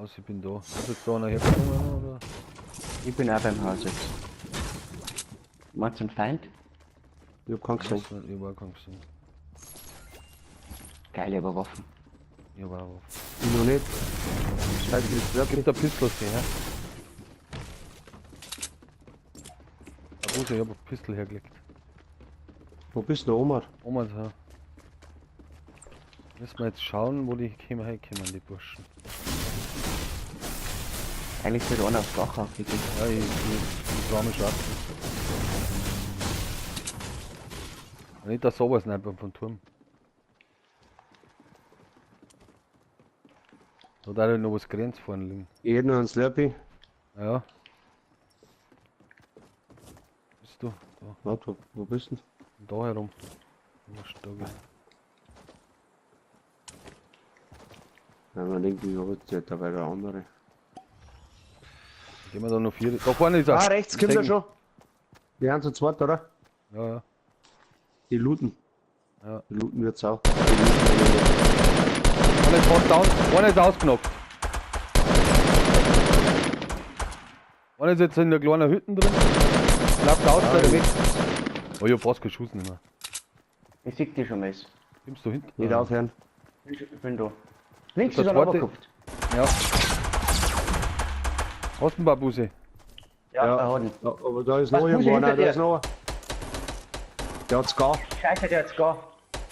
Was, ich bin da. Ist jetzt da einer hergekommen, oder? Ich bin auch beim Haus jetzt. Meinst du einen Feind? Ich hab keinen gesehen. Ich weiß nicht, ich hab auch keinen gesehen. Geil, aber Waffen. Ich hab auch Waffen. Ich noch nicht. Scheiße, das wirklich. Gibt der Pistol her? Abuso, ich hab eine Pistol hergelegt. Wo bist du, Omar? Oma, da. Müssen wir jetzt schauen, wo die herkommen, die Burschen. Eigentlich sollte einer aufs Dach aufgehen. Ja, ich trau mich schon. Nicht der sowas Sniper vom Turm. Da hat er noch was Grünes vorne liegen. Ich hätte noch einen Slurpee. Ja. Bist du? Da, Warte, wo bist du denn? da herum. Was da gehen. Ja, man denkt, ich hab jetzt nicht dabei der andere. Gehen wir da noch vier. Da vorne ist er. Ah, rechts kommt er Segen. schon. Die haben zu zweit, oder? Ja, ja. Die looten. Ja. Die looten wird's auch. Die looten. Einer ist fast down. Einer ist ausgenockt. Einer ist jetzt in der kleinen Hütte drin. Klappt aus, der weg. Oh, ich hab fast keinen Schuss nicht mehr. Ich seh dich schon mal. Kommst du hinten? Nicht aufhören. Ich bin da. Links Der ist ein zweite- runtergekupft. Ja. Hast du einen Babuse? Ja, Ja. er hat ihn. Ja, aber da ist Was, noch Busi, irgendwo einer, hinter da dir? ist noch einer. Der hat's gar. Scheiße, der hat's gar.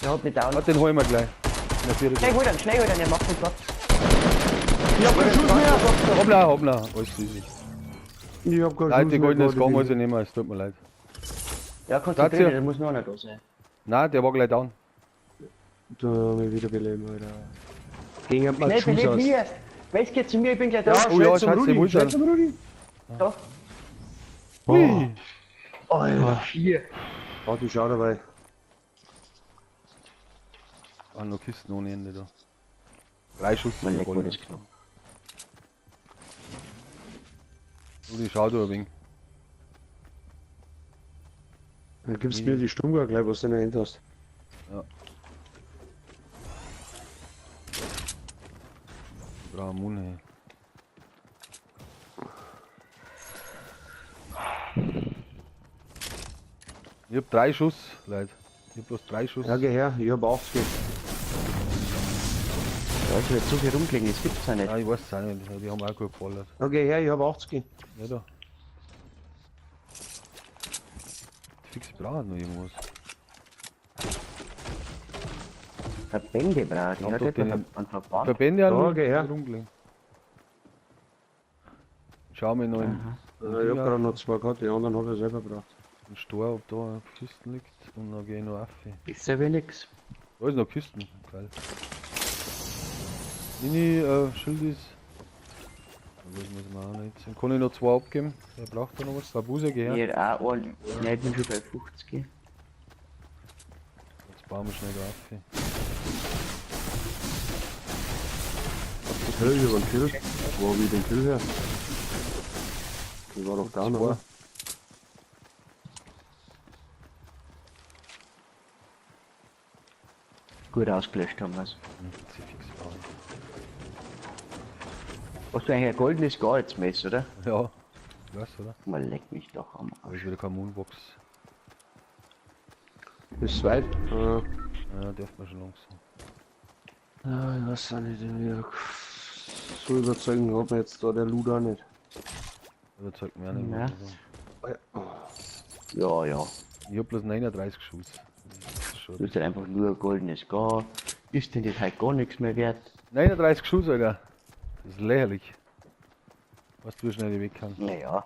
Der hat mich down. Warte, den holen wir gleich. Na, vier Schnell hol ihn, schnell hol ihn, der macht mich platt. Ich hab keinen Schuss mehr! Hoppla, hoppla. Alles easy. Ich hab keinen Leute, Schuss die mehr. goldene Scar gerade. muss ich nehmen, es tut mir leid. Ja, konzentrier Dazu. dich, der muss noch einer da sein. Nein, der war gleich down. Da hab ich wieder beleben, Alter. Gegen mal Schnell, Schuss beleb aus. mir! Welch geht zu mir, ich bin gleich da. Ja, Oh ja, schnell zum Scheiße, Rudi, wo ist schnell er? zum Rudi. Da. Oh, Alter, vier. warte, ich schau dabei. Ah, noch Kisten ohne Ende da. Drei Schuss. Man leckt mir Gold. das Knopf. Rudi, schau du ein wenig. Dann gibst du mir die Sturmgewehr gleich, was du in der Hand hast. Ja. Ich brauche Mune. Ich hab 3 Schuss, Leute. Ich hab bloß 3 Schuss. Ja, geh her, ich hab 80. Da ist wieder zu viel rumgelegen, das gibt's ja nicht. Ja, ich weiß es auch nicht. Die haben auch gut geballert. Ja, geh her, ich hab 80. Ja, da. Die Fixe brauchen noch irgendwas. Verbände braucht. Ich Haben hab doch etwa den- einen Verband. Verbände haben Ja, noch geh her. rumgelegen. Schauen wir noch in Ja, ich hab gerade noch zwei gehabt, die anderen hab ich selber gebraucht. den Store, ob da eine Kiste liegt. Und dann geh ich noch auf. Ist ja wie nix. Da ist noch Kisten. Geil. Mini Schild ist. Das muss man auch nicht. Dann kann ich noch 2 abgeben. Der braucht da noch was. Babuse, geh her. Ich hätte auch einen. Nein, ich bin schon bei 50. Jetzt bauen wir schnell da auf. Hey, ich hab einen Kill. Wo hab ich den Kill her? Die war doch da noch, oder? Gut ausgelöscht haben wir's. Sie fix bauen. Hast du eigentlich ein goldenes Gar jetzt Mess, oder? Ja. Was, oder? Man leckt mich doch am Aber Arsch. ist wieder keine Moonbox. Ist weit. Ja, darf man schon langsam. Ja, ich weiß auch nicht. irgendwie so überzeugend hat mir jetzt da der Luda nicht. Überzeugt mich auch nicht. Ja. muss ich sagen. Ja, ja. Ich hab bloß 39 Schuss. Das ist schon Du bist halt einfach nur ein goldenes Gar. Ist denn das halt gar nichts mehr wert? 39 Schuss, Alter. Das ist lächerlich. Was du schnell weg kann. Naja.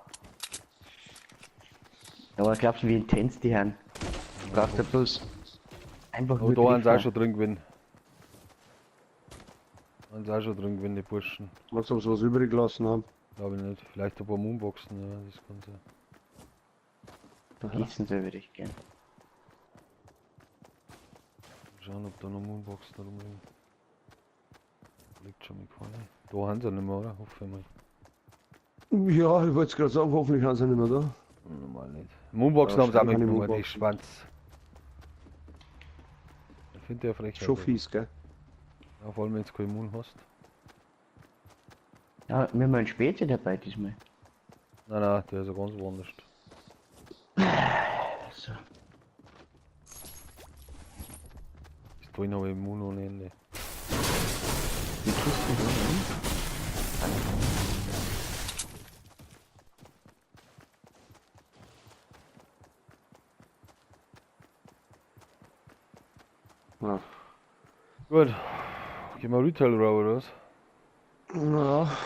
Aber glaubst du, wie intens die Herren? Brauchst du bloß einfach Aber nur da haben sie auch Treffer. schon drin gewesen. Haben sie auch schon drin gewesen, die Burschen. Was, ob sie was übrig gelassen haben? Glaube ich nicht. Vielleicht ein paar Moonboxen, ja, das kann sein. Vergessen sie würde ich gern. Schauen, ob da noch Moonboxen rumliegen. Liegt schon mit keine. Da haben sie nicht mehr, oder? Hoffe ich mal. Ja, ich wollte es gerade sagen, hoffentlich haben sie nicht mehr da. Normal nicht. Moonboxen Ja, haben sie auch keine mitgenommen, die Moonboxen. Schwanz. Ich finde ja frech. Schon fies, gell? Ja, vor allem wenn du keinen Moon hast. Ja, wir haben einen Späti dabei diesmal. Nein, nein, der ist ja ganz woanders. So. Pistolen habe ich Moon ohne Ende. Die Kisten da, ne? Ja. Gut. Gehen wir Retail raus, oder was? Ja.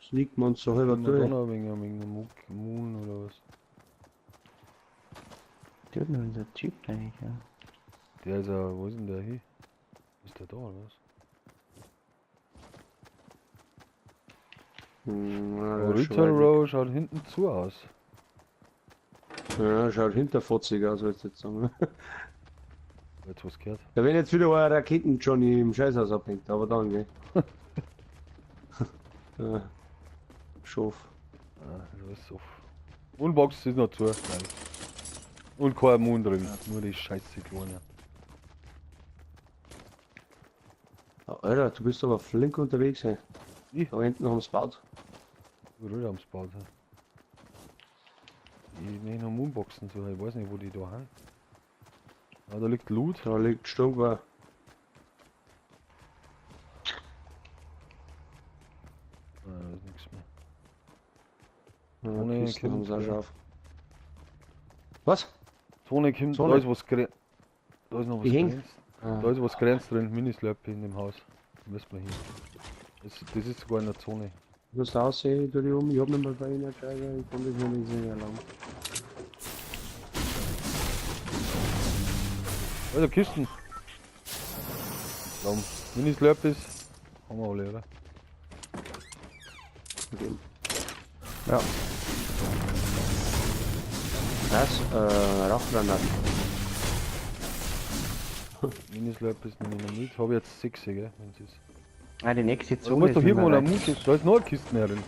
Sneakt man uns so halber Gehen wir da durch. noch wegen Moon oder was? Der hat noch unser Typ eigentlich, ja. Der ist ja, wo ist denn der hier? Ist der da oder was? Ja, Aber der ist schon Retail weit weg. Row schaut hinten zu aus. Ja, schaut hinterfotzig aus, wollte ich jetzt sagen. Jetzt was gehört. Ja, wenn jetzt wieder ein Raketen-Johnny im Scheißhaus abhängt, aber dann, gell. Ja. Schof. Ah, das ist off. Moonbox ist noch zu. Nein. Und kein Moon drin. Nur die scheiße Kleine. Ja, Alter, du bist aber flink unterwegs, ey. Ich? Da hinten haben sie gebaut. Überall haben sie gebaut. Ja. Ich nehme noch Moonboxen zu, ich weiß nicht, wo die da haben. Ah, da liegt Loot. Da liegt Sturmgewehr. Ah, da ist nichts mehr. Ja, Ohne Kisten haben sie auch Kind, schon auf. Was? Zone kommt, Zone. da ist was grenzt. Da ist noch was Die hängt. grenzt. Ah. Da ist was grenzt drin, Mini-Slurpee in dem Haus. Da müssen wir hin. Das ist sogar in der Zone. Was da aussehen, tue ich um. Ich hab nicht mal bei Ihnen Energizer, ich kann das noch nicht sehen erlauben. Also Kisten. Da, Mini-Slurpees haben wir alle, oder? Okay. Ja. Das, Rauchgranaten. Mini-Slurpees nehme ich noch mit. Hab ich jetzt 6, gell? Wenn's ist. Ah, die nächste Da Zone muss doch ist irgendwo nicht eine mehr weit. Moon. Da ist noch eine Kiste mehr drin.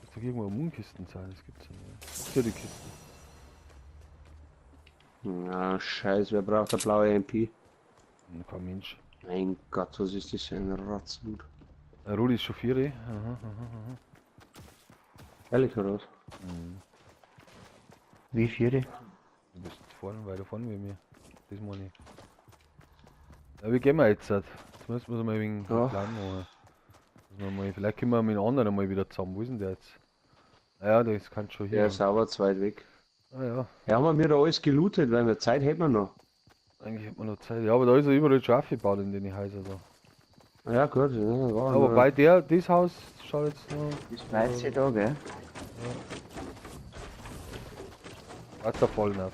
Muss doch irgendwo eine Moonkisten sein, das gibt's ja nicht. Ist ja die Kisten. Na, scheiße, wer braucht eine blaue MP? Kein Mensch. Mein Gott, was ist das für ein Rotzloot? Rudi ist schon 4. Aha, aha, aha. Ehrlich, oder was? Mhm. Wie viele? Du bist vorne, weiter vorne wie mir. Das meine ich. Ja, wie gehen wir jetzt? Jetzt müssen wir es mal wegen Ja. Plan machen. Müssen wir mal, vielleicht können wir mit dem anderen mal wieder zusammen. Wo ist denn der jetzt? Naja, das kann schon hier. Der ist aber zu weit weg. Ah ja, Ja, haben wir da alles gelootet, weil wir Zeit hätten wir noch. eigentlich hätten wir noch Zeit. Ja, aber da ist ja überall schon aufgebaut in den Häusern da. Ja, gut. Ja, war Aber nur- bei der, das Haus schaut jetzt noch. Das weiß ich da, gell? Wasserfall nicht.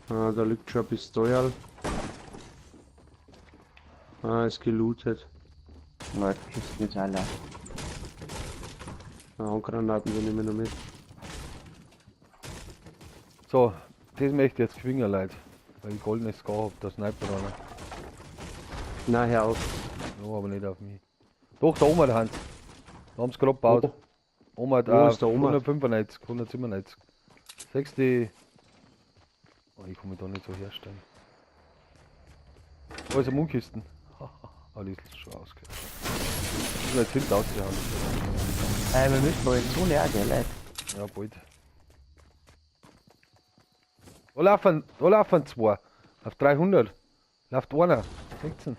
Ah, da liegt schon ein Pistol. Ah, ist gelootet. Na, die Kisten ist alle. Ah, Handgranaten nehmen wir noch mit. So, das möchte ich jetzt gewinnen, Leute. Weil ich goldenes Scar hab, der Sniper einer. Nein, hör auf. Ja, aber nicht auf mich. Doch, da oben hat Hans. Da haben sie gerade gebaut. Oben hat Wo ist der Oma? 195, 197. 60. Oh, ich kann mich da nicht so herstellen. Da ist eine Moonkisten. Ah, die ist schon ausgehört. Müssen wir jetzt hinten ausgehauen. Wir müssen mal in Zone auch, gell, Leute? Ja, bald. Da laufen zwei. Auf 300. Läuft einer. 16.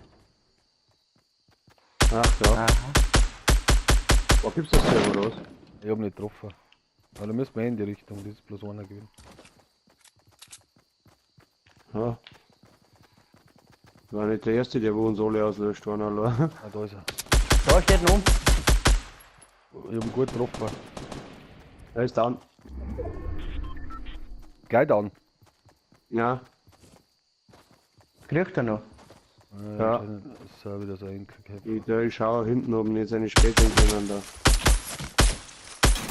Ach ja. Aha. Wo gibt's das denn, oder was? Ich hab nicht getroffen. Aber da müssen wir eh in die Richtung, das ist bloß einer gewesen. Ja. War nicht der erste, der wo uns alle auslöscht, war allein. Ah, da ist er. Da steht noch. Ich hab ihn gut getroffen. Er ist down. Gleich down. Ja. Kriegt er noch. Ja. Ja. Ist ja wieder so ein Einzelkämpfer. Ich schaue hinten oben jetzt eine später hintereinander.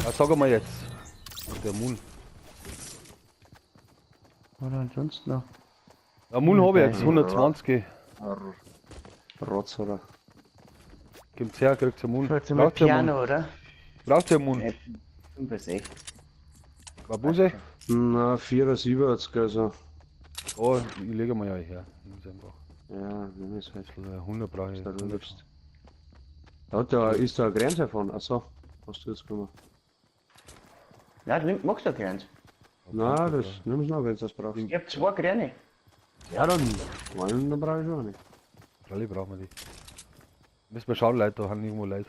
Ah, sag mal jetzt. Der Moon. Oder ansonsten noch. Ja, Moon habe ich jetzt, 120. Rotz, oder? Kommt's her, kriegt's einen Moon. Braucht ihr mal Braucht ihr einen Moon? Piano, oder? Braucht ihr einen Moon? 65. Babuse? Na, 74, also. Oh, ich lege mal ja her. Nimm's einfach. Ja, nimm es halt. 100 brauche ich. Da 100. bist. Da ist da eine Grenze von. Achso, hast du jetzt gemacht? Ja, nimm, magst du keins? Na, das nimm's noch, wenn du das brauchst. Ich hab 2 Grüne. Ja, dann. Einen, dann brauche ich auch nicht. Freilich brauchen wir die. Müssen wir schauen, Leute, da haben irgendwo Leute.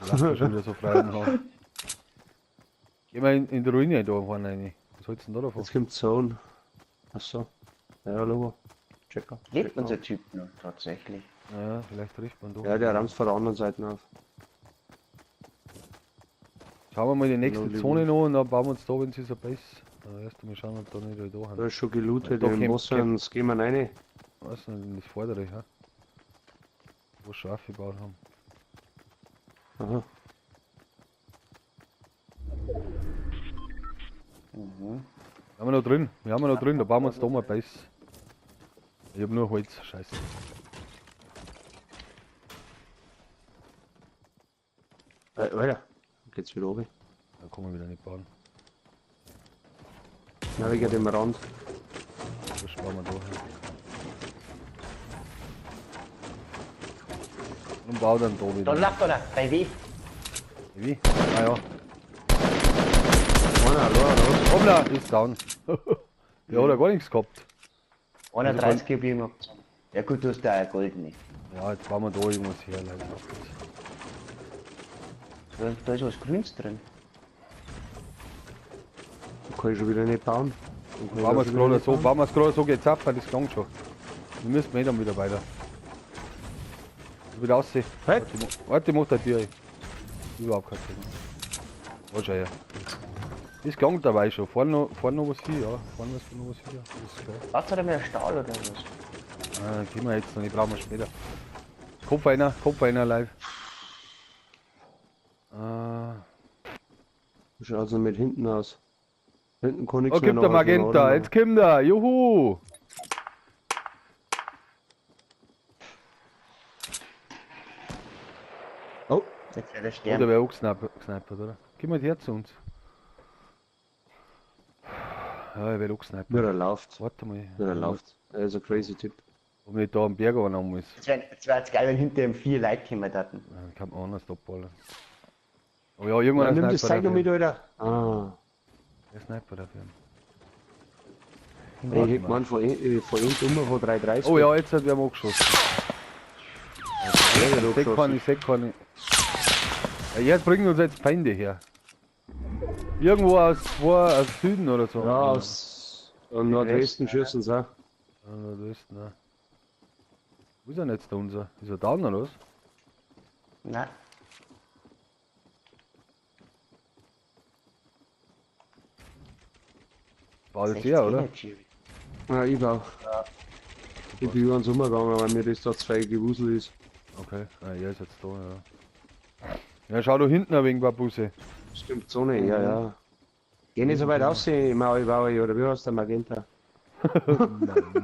Lass mich schon wieder so frei im Haus. Gehen wir in die Ruine da vorne rein. Was hältst du denn da davon? Jetzt kommt Zone. Achso. Ja, Logo. Checker. Lebt unser Typ noch, tatsächlich. Ja, vielleicht trifft man doch. Ja, der rammt von der anderen Seite auf. Schauen wir mal die nächste Lonely Zone Wolf. noch und dann bauen wir uns da, wenn sie so Base. Erst mal schauen, ob da nicht da haben. Da ist schon gelootet, Da im Wasser und gehen wir rein. Was denn das vordere, hä? Wo schon aufgebaut haben. Aha. Mhm. Haben wir noch drin, wir haben noch drin, da bauen wir uns da mal Base. Ich hab nur Holz, scheiße. Alter, geht's wieder runter. Da kann man wieder nicht bauen. Na, wegen dem Rand. Das sparen wir da hin. Und bau dann da wieder. Da läuft einer, bei W. Wie? Ah ja. Einer allein, oder was? Hoppla, ist down. Der hat ja gar nichts gehabt. 31 geblieben. Ja gut, du hast da eine goldene. Ja, jetzt bauen wir da irgendwas her, Leute. Da ist was Grünes drin. Da kann ich schon wieder nicht bauen. Bauen wir es gerade so, bauen wir es gerade so, geht's ab, weil das klang schon. Wir müssen eh dann wieder weiter. Wieder aussehen. Hey. Warte, ich mach die Tür. Überhaupt kein Thema. Warte schon her. Ist gegangen dabei schon. Vorne noch was hier, ja. Vorne ist noch was hier. Das ist klar. Was hat er mehr Stahl oder was? Ah, gehen wir jetzt noch nicht, brauchen wir später. Kopf einer live. Wie schaut's denn mit hinten aus? Hinten kann nichts Oh, gibt mehr der noch aus dem Magenta, Laden. jetzt kommt er, juhu! Oh, Jetzt wird er Oder sterben. wer auch gesnipert, oder? Geh mal her zu uns. Ja, er wird auch gesnipert. wie er läuft. Warte mal. Wie er läuft. Er ist ein crazy Typ. Ob nicht da am Berg einer um ist. Es wär jetzt geil, wenn hinter ihm 4 Leute kommen hätten. Dann kann man anders abballern. Oh ja, irgendwann Ja, ein nimm das Sniper Zeug noch mit, dafür. Alter. Ah. Der Sniper dafür. Ich hätte gemeint, von hinten immer von 3,30. Oh ja, jetzt hat wer angeschossen. Ja, Ich seh keine, ich seh keine. Ja, jetzt bringen uns jetzt Feinde her. Irgendwo aus Süden oder so. Ja, aus Nordwesten schießen sie auch. Ja, Nordwesten, ja. Wo ist denn jetzt der unser? Ist er down oder was? Nein. War das der, oder? Energy. Ja, ich auch. Ja. Ich bin über den Sommer gegangen, weil mir das da zwei Gewusel ist. Okay, ah, er ist jetzt da, ja. Ja, schau da hinten ein wenig, Babuse. Stimmt, Sonne, ja, ja. Geh nicht so weit raus, Maui Baui, oder wie heißt der Magenta?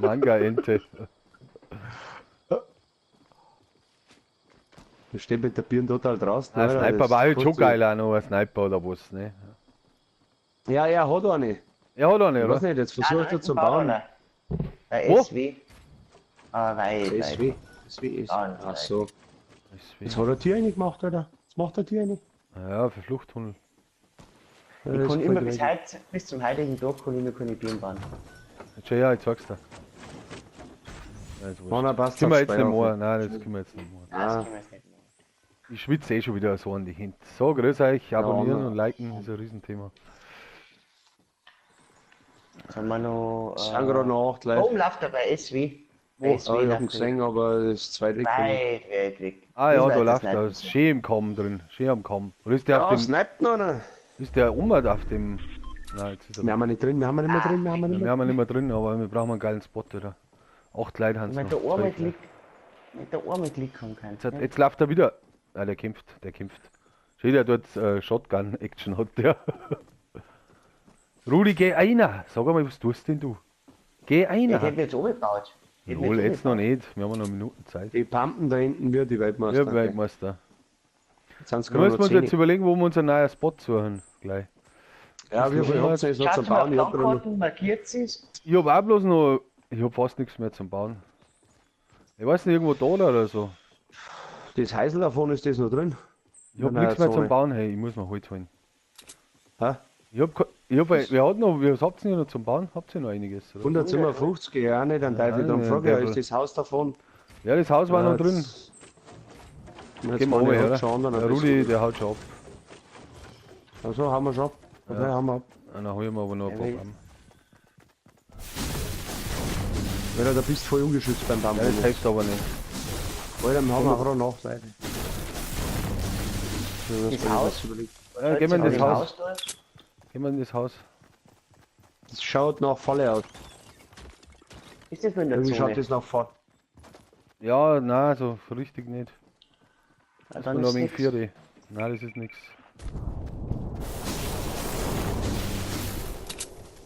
Manga-Ente. Da steht mit der Birne total draußen. Ein Alter, Sniper das war halt schon kannst du- geil auch noch, ein Sniper oder was, ne? Ja, er hat eine. Er hat eine, Ich weiß oder? nicht, jetzt versucht er zu bauen. Bei Wo? SW. Ah, weit, weit. SW. SW ist. Ah, Ach so. SW. Jetzt hat er Tür eine gemacht, Alter. Jetzt macht er Tür eine. Ja, für Fluchttunnel. Ja, Ich das kann ist immer voll bis, geil. heute, bis zum heiligen Tag kann ich noch keine Birnen bauen. Jetzt schau her, ich zeig's dir. Ja, ist wurscht. Mann, passt Können wir auf jetzt nicht Speyer mehr. auf. Nein, das können wir jetzt nicht mehr. Nein, das Ah. können wir jetzt nicht mehr. Ich schwitze eh schon wieder so an die Hände. So, grüß euch, abonnieren ja. und liken ist ein Riesenthema. Sollen wir noch. Es sind gerade noch 8 Leute. Oben läuft er bei SW. Bei Oh, SW ich hab ihn läuft er. gesehen, aber das ist zu weit weg. Weit, weit weg. Ah ja, Das da wär läuft das er. nicht. Ist schön im Kamm drin. Schön am Kamm. Oder ist der Ja, auf dem. sniped noch einer. Ist der um auf dem. Nein, jetzt ist er. Wir haben ihn nicht drin, wir haben ihn nicht mehr drin, wir haben ihn nicht Wir mehr. haben ihn nicht mehr drin, aber wir brauchen einen geilen Spot wieder. 8 Leute haben Mit noch. der Arme 12 Leute. Klick. Mit der Arme Klick haben können. Jetzt, jetzt läuft er wieder. Ah, der kämpft, der kämpft. Steht ja dort Shotgun-Action hat der. Rudi, geh einer! Sag einmal, was tust denn du? Geh Ich einer! hätte jetzt oben gebaut. Ich hätte Jawohl, jetzt noch oben nicht. Wir haben noch Minuten Zeit. Die pumpen da hinten wir die Weltmeister. Ja, Weltmeister. Jetzt sind's Wir gerade müssen noch uns 10. jetzt überlegen, wo wir uns einen neuen Spot suchen. Gleich. Ja, wie viel habt ihr jetzt noch Schaut zum mal, Bauen? Ich hab gerade noch Landkarten, markiert sie's. Ich hab auch bloß noch. Ich hab fast nichts mehr zum Bauen. Ich weiß nicht, irgendwo da oder so. Das Häusl davon ist das noch drin? Ich hab In der nichts mehr zum Zone. Bauen, hey, ich muss mir Holz holen. Hä? Ich hab, ich hab, wer hat noch, was habt ihr noch zum Bauen? Habt ihr noch einiges? Oder? 157, ja nicht, dann darf ich Ja, dann ja, fragen, ja, Teufel. ist das Haus davon? Ja, das Haus war Ja, noch drin. Jetzt, jetzt Gehen wir meine runter, ich oder? schon, dann Der ein Rudi, bisschen. der haut schon ab. Also haben wir schon. Okay, Ja. haben wir ab. Ah, Dann holen wir aber noch ein paar Ja, Baum. Alter, da bist du voll ungeschützt beim Baum. Ja, das hilft aber nicht. Alter, wir haben auch noch Nachseite. Das Haus? Ja, gehen wir in das Haus. da? Gehen wir in das Haus. Das schaut nach Falle aus. Ist das nur in der Irgendwie Zone? schaut das nach Falle. Ja, nein, so richtig nicht. Ah, Das dann war noch ist wegen nix. Vieri. Nein, das ist nix.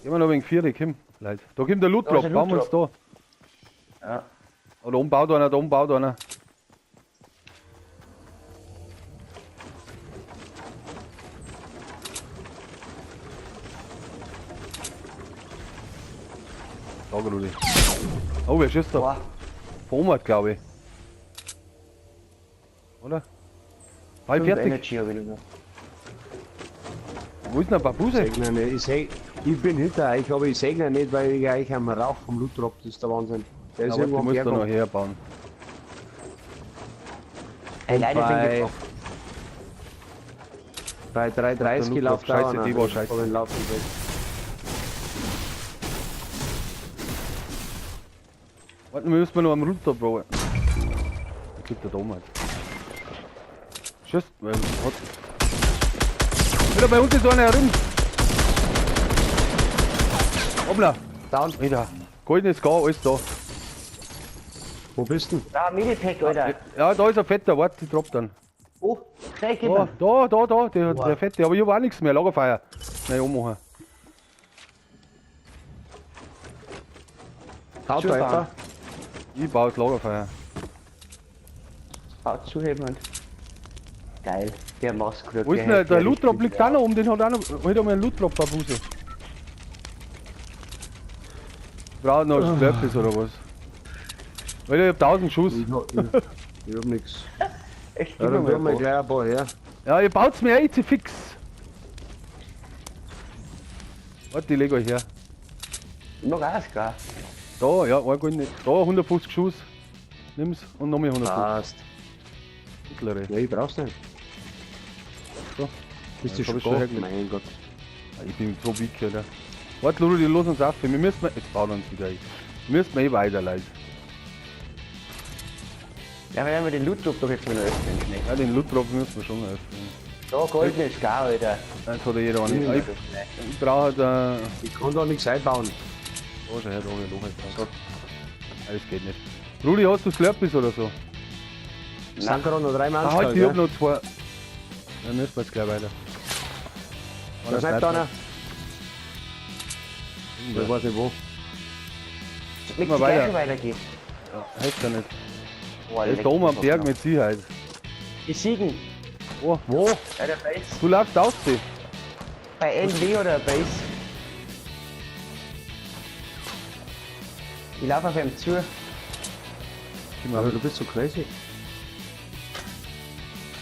Gehen wir noch wegen Vieri, komm, Leute. Da kommt der Loot Da ist Drop, ein bauen wir uns da. Ja. Oder oben baut einer, da oben baut einer. Da, Rudi. Oh, wer schießt da? Boah, Von glaube ich. Oder? War ich 5 fertig? Energy hab ich noch. Wo ist denn ein Babuse? Ich, seh nicht, ich, seh, ich bin hinter euch, aber ich sehe ihn nicht, weil ich euch am Rauch vom Loot Drop, das ist der Wahnsinn. Der ist Ja, warte, irgendwo ich am muss da noch Berg. herbauen. Hey, Leute, ich bin Bei, getroffen. bei 3,30 Loot Drop, läuft auch scheiße, einer. die war scheiße. Hab ihn laufen sehen. Warte, wir müssen noch am Router bauen. Jetzt liegt der da oben halt. Tschüss, weil hat. Wieder bei uns ist einer herum. Hoppla, Down. Alter. Goldenes Gar, alles da. Wo bist du denn? Da, Medipack, Alter. Ja, da ist ein fetter, warte, ich drop dann. Oh, schnell, gib Da, mir. da, da, da, der fette, aber ich hab auch nichts mehr, Lagerfeuer. Nein, ummachen. Auto Zufahren. etwa? Ich baue das Lagerfeuer. Haut zuheben und. Geil, der Maske. Wo ist denn der, der Loot Drop liegt auch noch um, den hat auch noch. Hol doch mal einen Loot Drop, Babuse. Braucht noch Slurpees oder was? Alter, ich hab 1000 Schuss. Ich hab nix. Echt, Ja, gib dann mir tun mal wir ein paar. gleich ein paar her. Ja, ihr baut's mir ein, fix. Warte, ich leg euch her. Ich mag auch sogar. Da, ja, ein goldene. Da 150 Schuss. Nimm's und nochmal 150. Passt. Mittlere. Ja, ich brauch's nicht. So. Bist du Ja, hab schon ich schon da? hergelegt. Mein Gott. Ah, Ich bin so weak, Alter. Warte, Rudi, los uns auf. Wir müssen. Jetzt bauen wir uns wieder ein. Wir müssen eh weiter, Leute. Ja, wir werden wir den Loot Drop doch jetzt mal noch öffnen, schnell. Ja, den Loot Drop müssen wir schon öffnen. Da, goldenes Gar, Alter. Jetzt hat ja jeder einen. Ich brauche halt. Ich kann da nichts einbauen. Da schau her, da hab ich noch eins. Ah, das geht nicht. Rudi, hast du Slurpees oder so? Es sind gerade noch drei Mann. Ah, halt, ich hab noch zwei. Dann müssen wir jetzt gleich weiter. Da sniped einer. Ich weiß nicht wo. Mit Immer die gleich weiter. schon weitergeht. Ja, hilft ja nicht. Boah, Er ist leck da oben mich am Berg doch. mit Sicherheit. Die Siegen. Oh, Wo? Ja, der Base. du laufst aus, sie. Bei NW oder Base. Ich laufe auf ihm zu. Aber du bist so crazy.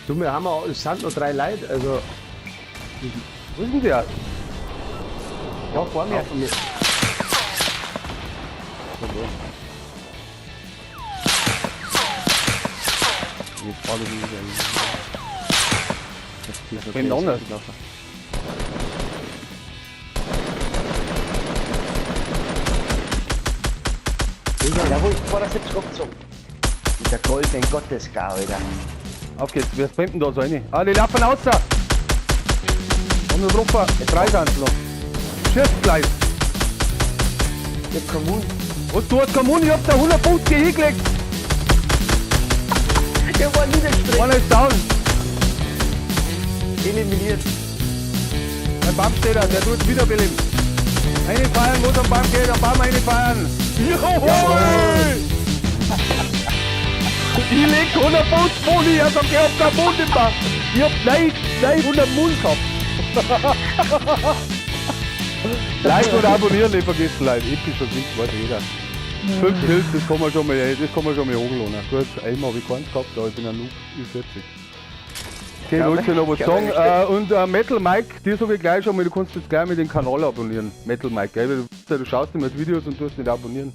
Du, wir haben auch, es sind noch drei Leute, also. Wo ist denn der? Ja, vor mir. Jetzt fahr ich nicht ein. Wem anders? Ja, wo ist 270 abgezogen? Mit der goldenen Gottesgar, Alter. Auf geht's, wer spammt denn da so rein? Ah, die laufen raus! Und noch drauf, drei sind noch. Schießt gleich! Ich hab Kommun. Was, du hast Kommun, ich hab da 150 hingelegt! Der war niedergestreckt. Einer ist down! Eliminiert. Ein Baum steht da, der tut wiederbeleben. Eine feiern, wo es am Baum geht, am Baum eine feiern. Jawohl! Ich leg 150 Moni, er sagt, ich hab keinen Mund im Bauch. Ich hab 900 Mund gehabt. Like und abonnieren nicht vergessen, Leute. Epischer Sieg, weiß jeder. 5 Kills, das kann man schon mal, das kann man schon mal hochlohnen. Gut, einmal habe ich keins gehabt, aber ich bin ein Noob, Ü40. Okay, Ja, wollte ich noch was ich sagen. glaub, Und Metal Mike, dir sage ich gleich schon mal, du kannst jetzt gleich mit den Kanal abonnieren. Metal Mike, gell? Weil du schaust immer die Videos und tust nicht abonnieren.